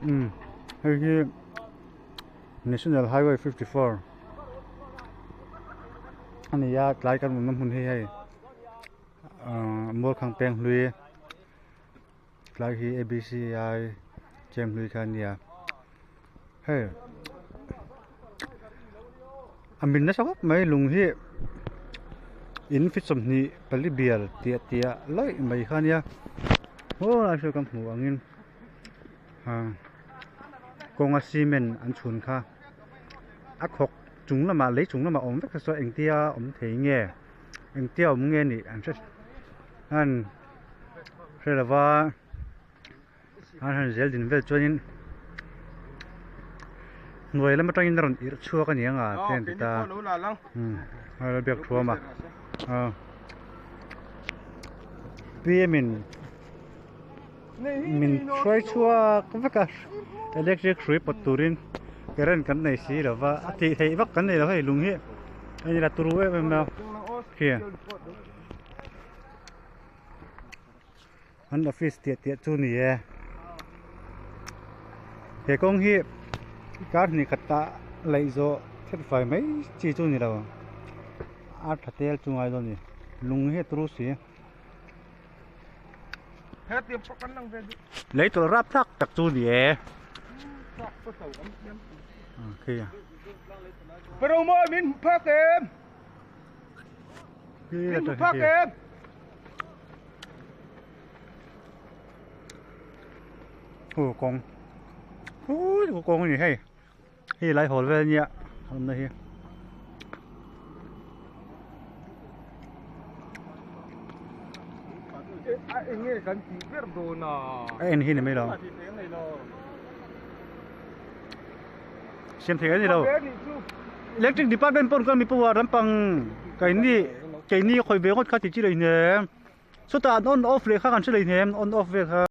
Umm hei hi national highway 54 a ni a tlai kan awmna hmun hi hei ahh mualkhang peng hlui tlai hi abc ai chem hlui kha a nia hei a min nasa khawp mai lung hi in feet 24 bial tiah tiah laih mai kha a nia aw lai saw kan hmuh angin. Kawnga cement an chhun kha a khawk chung lamah lei chung lamah awm vek kha chuan engtia awm thei nge engtia awm nge nih an hre an hre lova an han zel din vel chuanin hnuai lam atangin a rawn irh chhuak a ni ang a te an ti ta umm a biak thuam a p m in. Min hruai chhuak vek a electric hrui pawt turin current kan nei si lo va a tih theih vak kan nei lo hei lung hi a ni la turu em em a khi an office tiah tiah chu ni e he kawng hi kar hnih khat ah laih zawh thil fai mai chi chu ni lo a tha tel chu ngai dawn a ni lung hi a turu si. Lei tawlh rap thlak tak chu ni e. Khi. Promo min phak em. Khi Min phak em. Hu kawng. Hu kawng ni hei. Hei lai hawl vel ania a awmna hi. A enge kan tih ber dawn a. A en hi ni mai lo. Siam thei ani lo. Electric department pawh kan mi pawh rampang keini keini khawi ve ngawt kha ti chi lei hnem. Chutah an on off leh kha kan hre lei hnem on off vel kha.